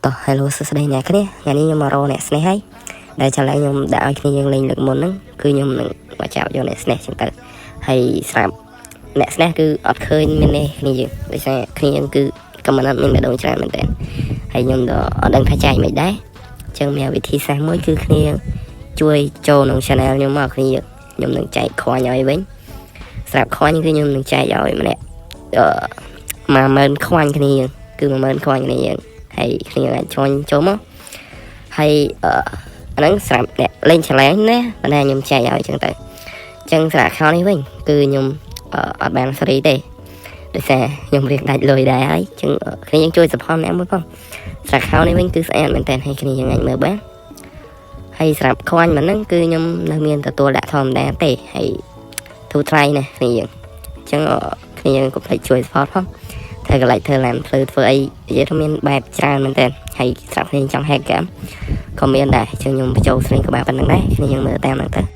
តោះ Hello សួស្តីអ្នកគ្នាថ្ងៃនេះខ្ញុំមករកអ្នកស្នេហ៍ហើយដែលឆាឡៃខ្ញុំដាក់ឲ្យគ្នាយើងលេងលើកមុនហ្នឹងគឺខ្ញុំនឹងមកចាប់យកអ្នកស្នេហ៍ចឹងទៅហើយស្រាប់អ្នកស្នេហ៍គឺអត់ឃើញមាននេះគ្នាយើងដោយសារគ្នាយើងគឺកំមិនអត់មានបេះដូងច្រើនមែនតើហើយខ្ញុំក៏អត់ដឹងថាចែកមិនដែរចឹងមានវិធីសាស្ត្រមួយគឺគ្នាជួយចូលក្នុង channel ខ្ញុំមកគ្នាខ្ញុំនឹងចែក coin ឲ្យវិញស្រាប់ coin គឺខ្ញុំនឹងចែកឲ្យម្នាក់អឺ10000 coin គ្នាយើងគឺ10000 coin គ្នាយើង ហើយគ្នាអាចចូលចូលមកហើយអឺអាហ្នឹងសម្រាប់អ្នកលេង challenge ណាប៉ុន្តែខ្ញុំចែកឲ្យចឹងទៅអញ្ចឹងសម្រាប់ account នេះវិញគឺខ្ញុំអត់បាន free ទេដោយសារខ្ញុំរៀងដាច់លុយដែរហើយអញ្ចឹងគ្នាយើងជួយ support ម្នាក់មួយផងសម្រាប់ account នេះវិញគឺស្អាតមែនតើហើយគ្នាយើងអាចមើលបានហើយសម្រាប់ coin មិនហ្នឹងគឺខ្ញុំនៅមានទទួលដាក់ធម្មតាទេហើយធូរថ្លៃណាស់គ្នាយើងអញ្ចឹងគ្នាយើងកុំភ្លេចជួយ support ផងធ្វើកន្លែងធ្វើឡានភ្លឺធ្វើអីនិយាយថាមានបែបច្រើនមែនតើហើយស្រាប់គ្នាចង់ hack game ក៏មានដែរអញ្ចឹងខ្ញុំបញ្ចូលស្លេងក្បាលប៉ុណ្្នឹងដែរគ្នាយើងមើលតាមហ្នឹងទៅ។